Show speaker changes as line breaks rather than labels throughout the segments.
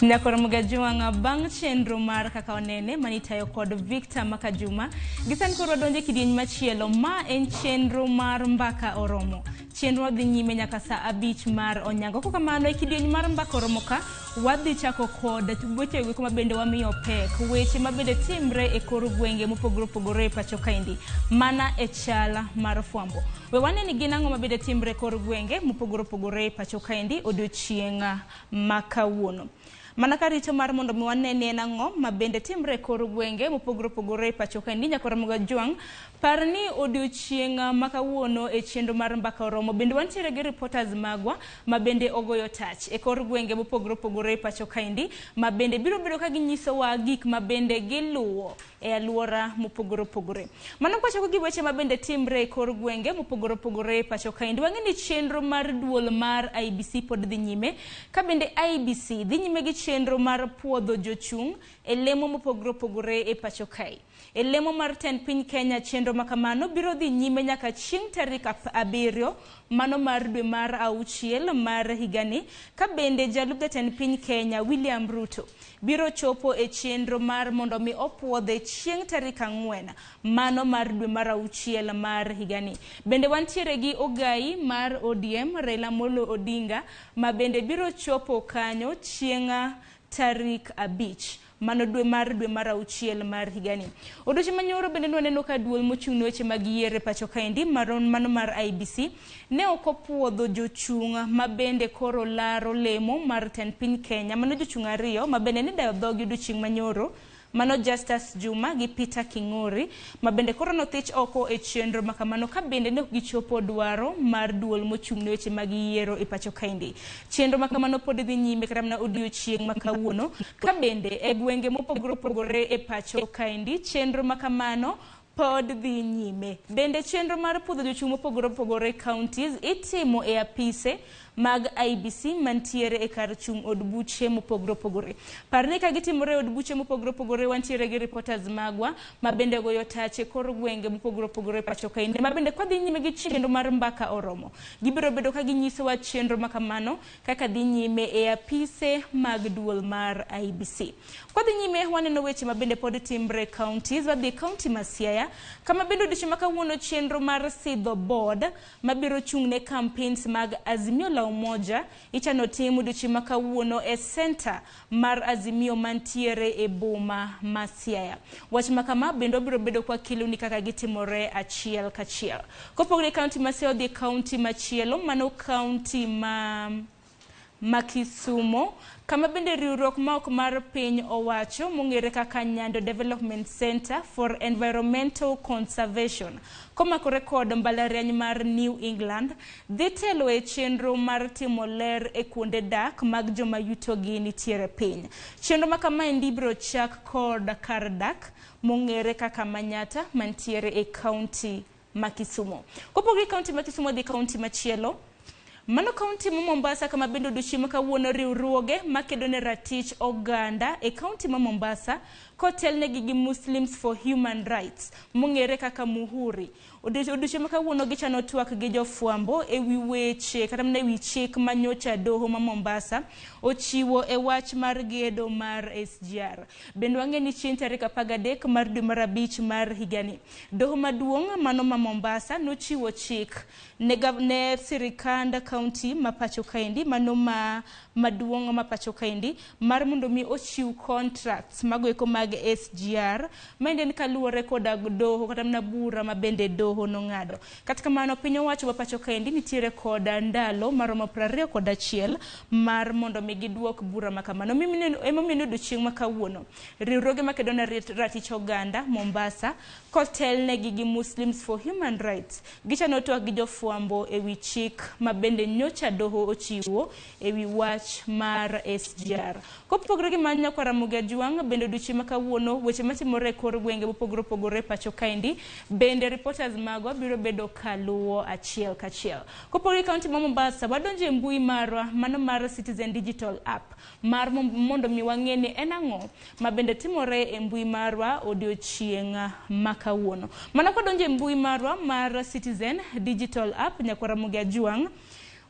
Nyakoro Mugajwang'a bang' chenro mar kaka onene manitayo kod Victor Makajuma. Gisani koro wadonjo e kidieny machielo. Ma en chenro mar mbaka oromo. Chenro dhi nyime nyaka saa 5 mar onyango. Kokamano e kidieny mar mbaka oromo ka wadhi chako kod weche go ma bende wamiyo pek. Weche ma bende timre e kor gwenge mopogore opogore e pacho kaendi. Mana e chal mar fwambo. We wane ni gin ang'o ma bende timre e kor gwenge mopogore opogore e pacho kaendi odiochieng' ma kawuono. Mana ka rito mar mondo mi wane ni en ang'o ma bende timre e kor gwenge mopogore opogore e pacho kaendi nyaka Ramogi Ajwang', par ni odiochieng' ma kawuono e chenro mar mbaka oromo bende wantiere gi reporters magwa ma bende ogoyo tach e kor gwenge mopogore opogore e pacho kaendi ma bende biro bedo ka ginyisowa gik ma bende giluwo e alwora mopogore opogore. Mano kwachako gi weche ma bende timre e kor gwenge mopogore opogore e pacho kaendi. Wang'e ni chenro mar duol mar IEBC pod dhi nyime, ka bende IEBC dhi nyime gi chenro mar puodho jochung' e lemo mopogore opogore e pacho kae. E lemo mar tend piny Kenya chenro ma kamano biro dhi nyime nyaka chieng' tarik 7 mano mar dwe mar 6 mar higani, ka bende jalup jatend piny Kenya William Ruto biro chopo e chenro mar mondo mi opuodhe chieng' tarik 4 mano mar dwe mar 6 mar higani. Bende wantiere gi ogai mar ODM Raila Amolo Odinga ma bende biro chopo kanyo chieng' tarik 5 mano dwe mar 6 mar higani. Odiochieng' manyoro bende nwaneno ka duol mochung' ne weche mag yiero e pacho kaendi mano mar IEBC ne ok opuodho jochung' ma bende koro laro lemo mar tend piny Kenya, mano jochung' 2 ma bende ne dayo dhogi odiochieng' manyoro, mano Justus Juma gi Peter King'ori ma bende koro nothich oko e chenro ma kamano ka bende ne ok gichopo dwaro mar duol mochung' ne weche mag yiero e pacho kaendi. Chenro ma kamano pod dhi nyime kata mana odiochieng' ma kawuono ka bende e gwenge mopogore opogore e pacho kaendi chenro ma kamano pod dhi nyime. Bende chenro mar puodho jochung' mopogore opogore e counties itimo e apise mag IEBC mantiere e kar chung' od buche mopogore opogore. Par ni ka gitimore e od buche mopogore opogore wantiere gi reporters magwa ma bende goyo tach e kor gwenge mopogore opogore e pacho kaendi ma bende kwadhi nyime gi chenro mar mbaka oromo. Gibiro bedo ka ginyisowa chenro ma kamano kaka dhi nyime e apise mag duol mar IEBC. Kwadhi nyime waneno weche ma bende pod timre counties, wadhi e county ma Siaya kama bende odiochieng' ma kawuono chenro mar sidho board mabiro chung' ne campaigns mag Azimio la Umoja ichano tim odiochieng' ma kawuono e center mar Azimio mantiere e boma ma Siaya. Wach ma kama bende wabiro bedo kwa keloni kaka gitimore achiel kachiel. Kopogore county ma Siaya odhi e county machielo, mano county ma Kisumo, kama bende riwruok ma ok mar piny owacho mong'ere kaka Nyando Development Center for Environmental Conservation komakore kod mbalariany mar New England dhi telo e chenro mar timo ler e kuonde dak mag joma yutogi nitiere piny. Chenro ma kamaendi biro chak kod kar dak mong'ere kaka Manyata mantiere e kaunti ma Kisumo. Kopogore kaunti ma Kisumo dhi kaunti machielo, mano kaunti ma Mombasa kama bende odiochieng' ma kawuono riwruoge makedo ne ratich oganda e kaunti ma Mombasa kotelnegi gi Muslims for Human Rights mong'ere kaka Muhuri. Odiochieng' ma kawuono gichano twak gi jofwambo e wi weche kata mana e wi chik ma nyocha doho ma Mombasa ochiwo e wach mar gedo mar SGR. Bende wang'e ni chieng' tarik 13 mar dwe mar 5 mar higani, doho maduong' mano ma Mombasa nochiwo chik ne sirikand kaunti ma pacho kaendi mano ma maduong' ma pacho kaendi mar mondo mi ochiw contracts mago eko mag SGR. Maendi en kaluwore koda doho kata mana bura ma bende doho nong'ado. Kata kamano piny owacho ma pacho kaendi nitiere koda ndalo maromo 21 mar mondo mi giduok bura ma kamano. Emomiyo ni odiochieng' ma kawuono riwruoge makedo ne ratich oganda Mombasa kotelnegi gi Muslims for Human Rights gichano twak gi jofwambo e wi chik ma bende nyocha doho ochiwo e wi wach mar SGR. Kopogore gi mano nyakwar Ramogi Ajwang' bende odiochieng' ma kawuono weche matimore e kor gwenge mopogore opogore pacho kaendi bende reporters magwa biro bedo kaluwo achiel kachiel. Kopogore gi kaunti ma Mombasa wadonjo e mbui marwa mano mar Citizen Digital App mar mondo mi wang'e ni en ang'o ma bende timore e mbui marwa odiochieng' ma kawuono. Mana kwadonjo e mbui marwa mar Citizen Digital App nyakwar Ramogi Ajwang',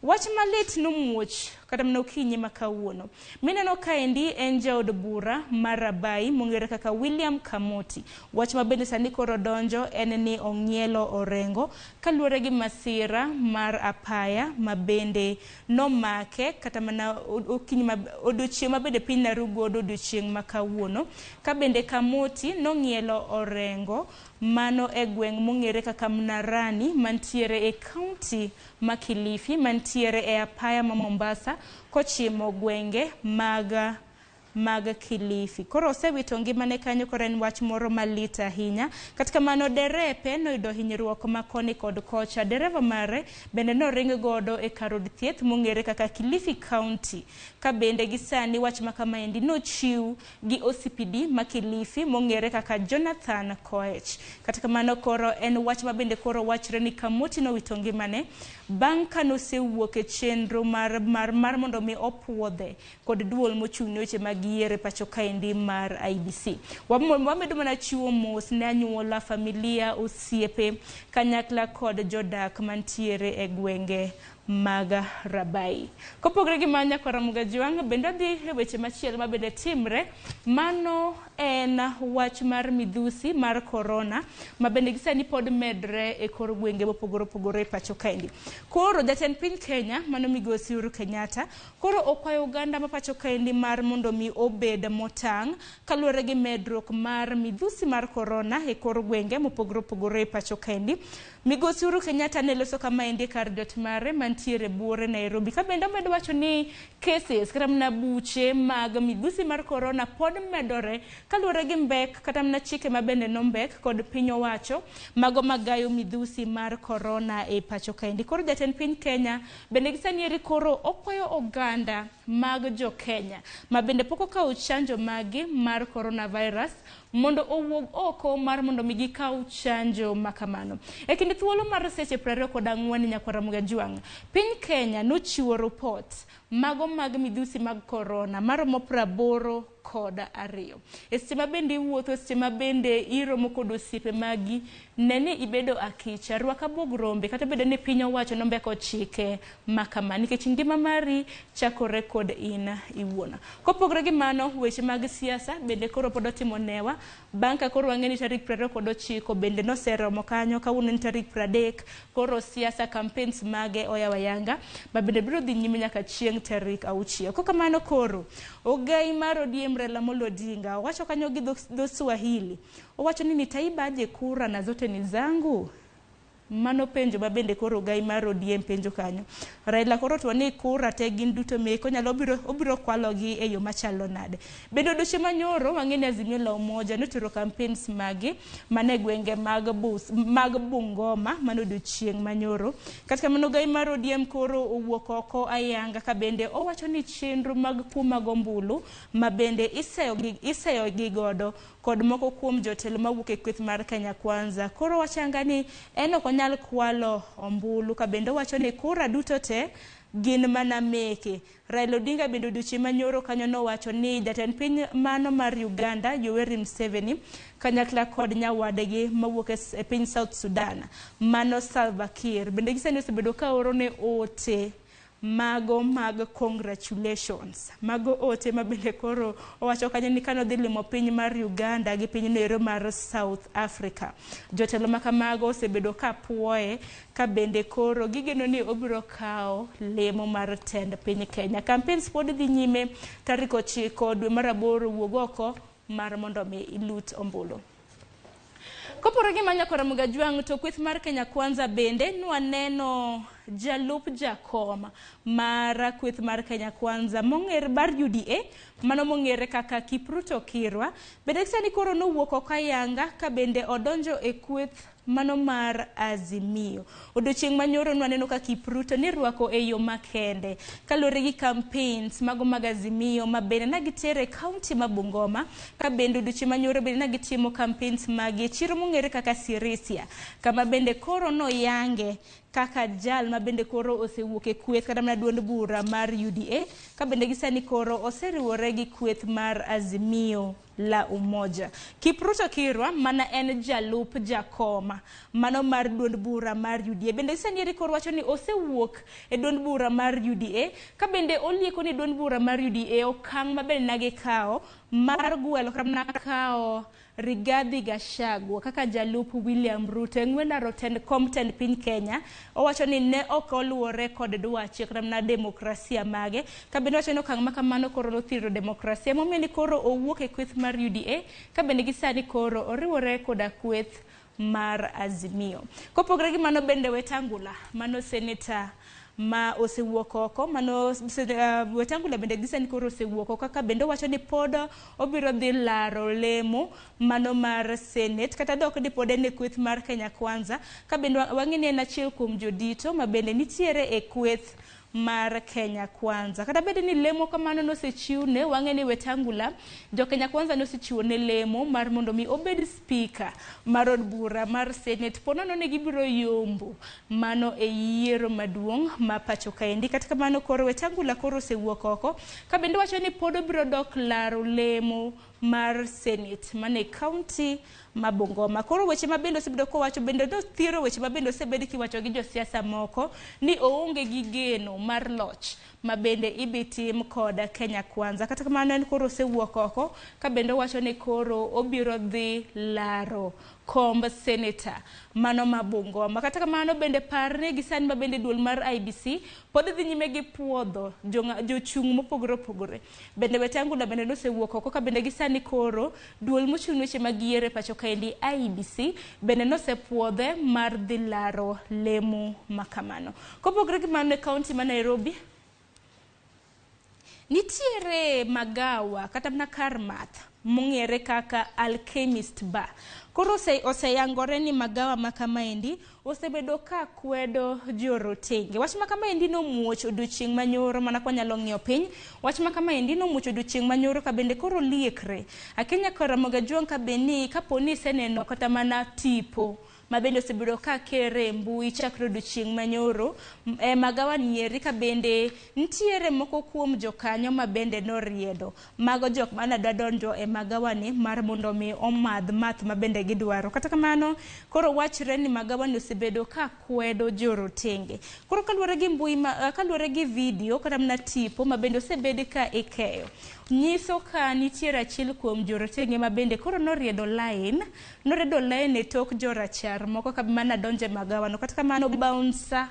Wach malit nomuoch kata mana okinyi ma kawuono. Mineno kaendi en jaod bura mar Rabai mong'ere kaka William Kamoti. Wach ma bende sani koro donjo en ni ong'ielo Orengo kaluwore gi masira mar apaya ma bende nomake kata mana okinyi ma odiochieng' ma bende piny naru godo odiochieng' ma kawuono. Ka bende Kamoti nong'ielo Orengo mano e gweng' mong'ere kaka Mnarani mantiere e kaunti ma Kilifi mantiere e apaya ma Mombasa kochimo gwenge mag Kilifi. Koro osewito ngimane kanyo, koro en wach moro malit ahinya. Kata kamano derepe noyudo hinyruok ma koni kod kocha. Dereva mare bende noring godo e kar od thieth mong'ere kaka Kilifi County. Ka bende gi sani wach ma kamaendi nochiw gi OCPD ma Kilifi mong'ere kaka Jonathan Koech. Kata kamano koro en wach ma bende koro wachre ni Kamoti nowito ngimane bang' kanosewuok e chenro mar mondo mi opuodhe kod duol mochung' ne weche mag yiero e pacho kaendi mar IEBC. Wamedo mana chiwo mos ne anyuola, familia, osiepe, kanyakla kod jodak mantiere e gwenge mag Rabai. Kopogore gi mano, nyakwar Ramogi Jwang', bende wadhi e weche machielo ma bende timre. Mano en wach mar midhusi mar corona ma bende gi sani pod medre e kor gwenge mopogore opogore e pacho kaendi. Koro jatend piny Kenya mano migosi Uhuru Kenyatta koro okwayo oganda ma pacho kaendi mar mondo mi obed motang' kaluwore gi medruok mar midhusi mar corona e kor gwenge mopogore opogore e pacho kaendi. Migosi Uhuru Kenyatta ne loso kamaendi e kar jot mare mantiere buore Nairobi. Ka bende omedo wacho ni cases kata mana buche mag midhusi mar corona pod medore kaluwore gi mbek kata mana chike ma bende nombek kod piny owacho mago magayo midhusi mar corona e pacho kaendi. Koro jatend piny Kenya bende gi sani eri koro okwayo oganda mag jo Kenya ma bende pok okawo chanjo magi mar coronavirus mondo owuog oko mar mondo mi gikaw chanjo ma kamano. E kinde thuolo mar seche 24 nyakwar Ramogi Ajwang', piny Kenya nochiwo ripot mago mag midhusi mag corona maromo 82. E seche ma bende iwuotho, seche ma bende iromo kod osiepe magi, ne ni ibedo akicha, rwak abuog rombe kata obedo ni piny owacho nombeko chike ma kama nikech ngima mari chakore kod in iwuon. Kopogore gi mano, weche mag siasa bende koro pod otimo newa bang' ka koro wang'e ni tarik 29 bende noseromo kanyo, kawuono en tarik 30, koro siasa campaigns mage oyawo ayanga ma bende biro dhi nyime nyaka chieng' tarik 6. Kokamano koro ogai mar ODM Raila Amolo Odinga owacho kanyo gi dho Swahili, owacho ni nitaiba aje kura na zote ni zangu. Mano penjo ma bende koro ogai mar ODM penjo kanyo. Raila koro otwo ni kura te gin duto meke onyalo obiro kwalogi e yo machalo nade. Bende odiochieng' manyoro wang'e ni Azimio la Umoja notero campaigns magi mane gwenge mag Bungoma mano odiochieng' manyoro. Kata kamano ogai mar ODM koro owuok oko ayanga ka bende owacho ni chenro mag kuo mag ombulu ma bende iseyo gi godo kod moko kuom jotelo mawuok e kweth mar Kenya Kwanza. Koro wachanga ni en ok onyal kwalo ombulu ka bende owacho ni kura duto te gin mana meke. Raila Odinga bende odiochieng' manyoro kanyo nowacho ni jatend piny mano mar Uganda Yoweri Museveni kanyakla kod nyawadgi mawuok e piny South Sudan mano Salva Kiir bende gisani osebedo ka oro ne ote mago mag congratulations. Mago ote ma bende koro owacho kanyo ni kano dhi limo piny mar Uganda gi piny noero mar South Africa. Jotelo ma kamago osebedo ka puoye ka bende koro gigeno ni obiro kawo lemo mar tend piny Kenya. Campaigns pod dhi nyime tarik 9 dwe mar 8 wuog oko mar mondo mi ilut ombulu. Kopogore gi mano nyakwar Ramogi Ajwang', to kweth mar Kenya Kwanza bende nwaneno jalup jakom mar kweth mar Kenya Kwanza mong'ere bar UDA mano mong'ere kaka Kipruto Kirwa bende sani koro nowuok oko ayanga ka bende odonjo e kweth mano mar Azimio. Odiochieng' manyoro nwaneno ka Kipruto nirwako e yo makende kaluwore gi campaigns mago mag Azimio ma bende ne gitere e kaunti ma Bungoma ka bende odiochieng' manyoro bende ne gitimo campaigns magi e chiro mong'ere kaka Sirisia kama bende koro noyange kaka jal ma bende koro osewuok e kweth kata mana duond bura mar UDA ka bende gisani koro oseriwore gi kweth mar Azimio la Umoja. Kipruto Kirwa mana en jalup jakoma mano mar duond bura mar UDA. Bende sani eri koro wacho ni osewuok e duond bura mar UDA ka bende olieko ni duond bura mar UDA okang' mabende nagikawo mar gwelo kata mana kawo Rigathi Gachagua kaka jalup William Ruto e ng'we laro tend kom tend piny Kenya. Owacho ni ne ok oluwore kod dwache kata mana demokrasia mage. Ka bende owacho ni okang' ma kamano koro nothiro demokrasia momiyo ni koro owuok e kweth mar UDA ka bende gi sani koro oriwore koda kweth mar Azimio. Kopogore gi mano bende Wetangula mano seneta ma osewuok oko mano Wetangula bende gi sani koro osewuok oko kaka bende owacho ni pod obiro dhi laro lemo mano mar Senate kata dok ni pod en e kweth mar Kenya Kwanza ka bende wang'e ni en achiel kuom jodito ma bende nitiere e kweth mar Kenya Kwanza. Kata bed ni lemo kamano nosechiwne, wang'e ni Wetangula, jo Kenya Kwanza nosechiwo ne lemo mar mondo mi obed speaker mar od bura mar Senate. Po nono ni gibiro yombo mano e yiero maduong' ma pacho kaendi. Kata kamano koro Wetangula koro osewuok oko ka bende wacho ni pod obiro dok laro lemo mar Senate mane county ma Bungoma. Koro weche ma bende osebedo kowacho bende nothiro weche ma bende osebed kiwacho gi josiasa moko ni oonge gi geno mar loch ma bende ibi tim kod Kenya Kwanza. Kata kamano en koro osewuok oko ka bende owacho ni koro obiro dhi laro komb seneta mano ma Bungoma. Kata kamano bende parne gi sani ma bende duol mar IEBC pod dhi nyime gi puodho jochung' mopogore opogore. Bende Wetangula bende nosewuok oko ka bende gi sani koro duol mochung' ne weche mag yiero e pacho kaendi IEBC bende nosepuodhe mar dhi laro lemo ma kamano. Kopogore gi mano e kaunti ma Nairobi, nitiere magawa kata mana kar math mong'ere kaka Alchemist Bar. Koro oseyangore ni magawa ma kamaendi osebedo ka kwedo jorotenge. Wach ma kamaendi nomuoch odiochieng' manyoro mana kwanyalo ng'iyo piny. Wach ma kamaendi nomuoch odiochieng' manyoro ka bende koro liekre. Akenya Karamogi Ajwang' ka bende kapo ni iseneno kata mana tipo ma bende osebedo ka kere e mbui chakre odiochieng' manyoro e magawa nieri ka bende nitiere moko kuom jokanyo ma bende noriedo mago jok mane dwa donjo e magawa ni mar mondo mi omadh math ma bende gidwaro. Kata kamano koro wachre ni magawa ni osebedo ka kwedo jorotenge. Koro kaluwore gi mbui ma, kaluwore gi video kata mana tipo ma bende osebed ka ikeyo nyiso ka nitiere achiel kuom jorotenge ma bende koro noriedo line e tok jorachar moko ka mana donje magawa no. Kata kamano bouncer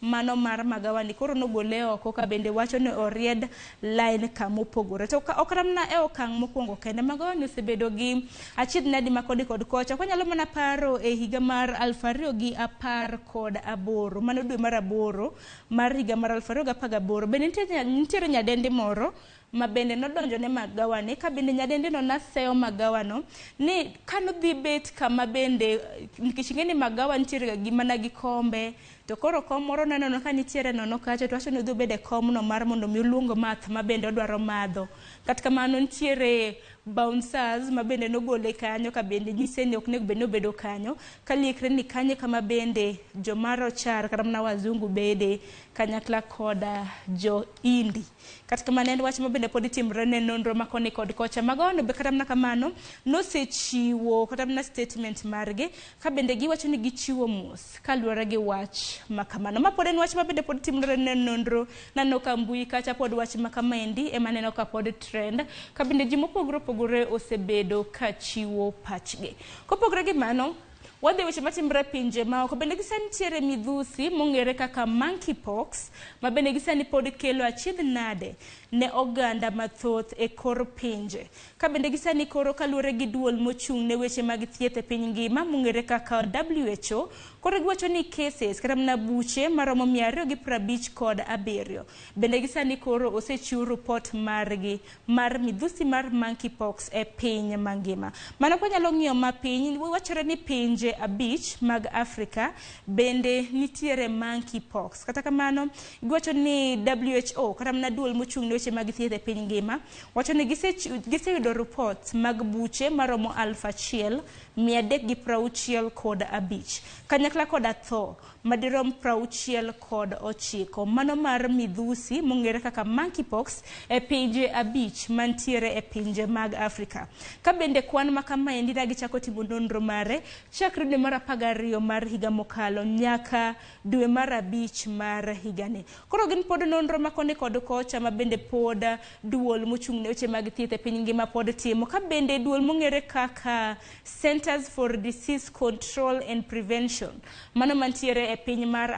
mano mar magawa ni koro nogole oko ka bende wacho ni oried line kamopogore. To ok ramna e okang' mokwongo kende, magawa ni osebedo gi achiedh nadi ma koni kod kocha. Kwanyalo mana paro e higa mar 2018, mano dwe mar 8 mar higa mar 2018, bende nitiere nyadendi moro ma bende nodonjo ne magawa ni ka bende nyadendi no naseyo magawa no ni kanodhi bet kama bende nikech ing'e ni magawa nitiere ga gi mana gi kombe to koro kom moro naneno ka nitiere nono kacha to wacho ni odhi obed e komno mar mondo mi oluong math ma bende odwaro madho. Kata kamano nitiere bouncers ma bende nogole kanyo ka bende nyise ni ok onego bed ni obedo kanyo ka liekre ni kanyo kama bende joma rochar kata mana wazungu bede kanyakla koda jo Indi. Kata kamano en wach ma bende pod itimore ne nonro ma koni kod kocha. Magawa no be kata mana kamano nosechiwo kata mana statement margi ka bende giwacho ni gichiwo mos kaluwore gi wach ma kamano. Ma pod en wach ma bende pod timore ne nonro. Naneno ka mbui kacha pod wach ma kamaendi ema aneno ka pod trend ka bende ji mopogore opogore osebedo ka chiwo pachgi. Kopogore gi mano, wadhi weche matimore pinje maoko. Bende gisani nitiere midhusi mong'ere kaka monkeypox ma bende gisani pod kelo achiedh nade ne oganda mathoth e kor pinje. Ka bende gisani koro kaluwore gi duol mochung' ne weche mag thieth e piny ngima mong'ere kaka WHO, koro giwacho ni cases kata mana buche maromo 257 bende gisani koro osechiw report margi mar midhusi mar monkeypox e piny mangima. Mano kwanyalo ng'iyo mapiny, wachore ni pinje pinje 5 mag Afrika bende nitiere monkeypox. Kata kamano giwacho ni WHO kata mana duol mochung' ne weche mag thieth e piny ngima wacho ni giseyudo report mag buche maromo 1365 kanyakla koda tho madirom 69 mano mar midhusi mong'ere kaka monkeypox e pinje 5 mantiere e pinje mag Afrika. Ka bende kwan ma kamaendi ne gichako timo nonro mare chakre dwe mar 12 mar higa mokalo nyaka dwe mar 5 mar higani. Koro gin pod nonro ma koni kod kocha ma bende pod duol mochung' ne weche mag thieth e piny ngima pod timo, ka bende duol mong'ere kaka Centers for Disease Control and Prevention mano mantiere e piny mar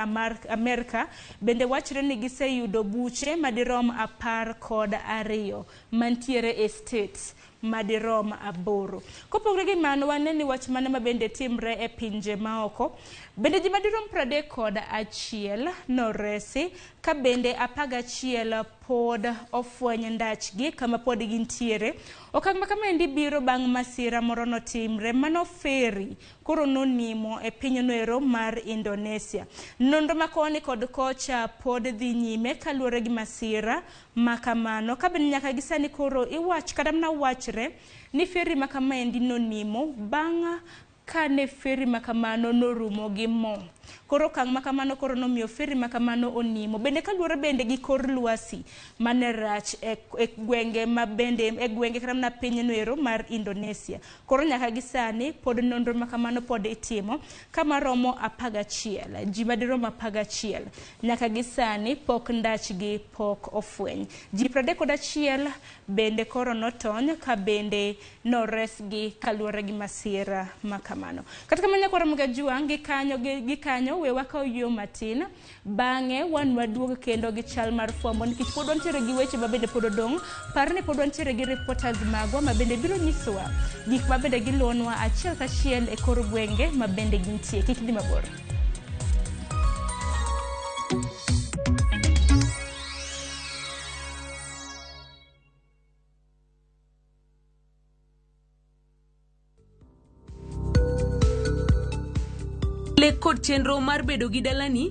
Amerka bende wachre ni giseyudo buche madirom 12 mantiere e states madirom 8. Kopogore gi mano, wane ni wach mane ma bende timre e pinje maoko. Bende ji madirom 31 noresi, ka bende 11 pod ofweny ndachgi kama pod gintiere. Okang' ma kamaendi biro bang' masira moro notimre mano feri koro nonimo e piny noero mar Indonesia. Nonro ma koni kod kocha pod dhi nyime kaluwore gi masira ma kamano. Ka bende nyaka gi sani koro iwach kata mana wachre ni feri ma kamaendi nonimo bang' kane feri ma kamano norumo gi mo. Koro okang' ma kamano koro nomiyo feri ma kamano onimo. Bende kaluwore bende gi kor lwasi mane rach e gwenge ma bende e gwenge kata mana piny noero mar Indonesia. Koro nyaka gi sani pod nonro ma kamano pod itimo kama romo 11, ji madirom 11 nyaka gi sani pok ndachgi pok ofweny. Ji 31 bende koro notony ka bende noresgi kaluwore gi masira ma kamano. Kata kamano nyakwar Mgajuang' gi kanyo we wakaw yo matin, bang'e wan waduog kendo gi chal mar fwambo nikech pod wantiere gi weche ma bende pod odong'. Par ni pod wantiere gi reporters magwa ma bende biro nyisowa gik ma bende gilonwa achiel kachiel e kor gwenge ma bende gintie. Kik dhi mabor.
Lek kod chenro mar bedo gi dalani.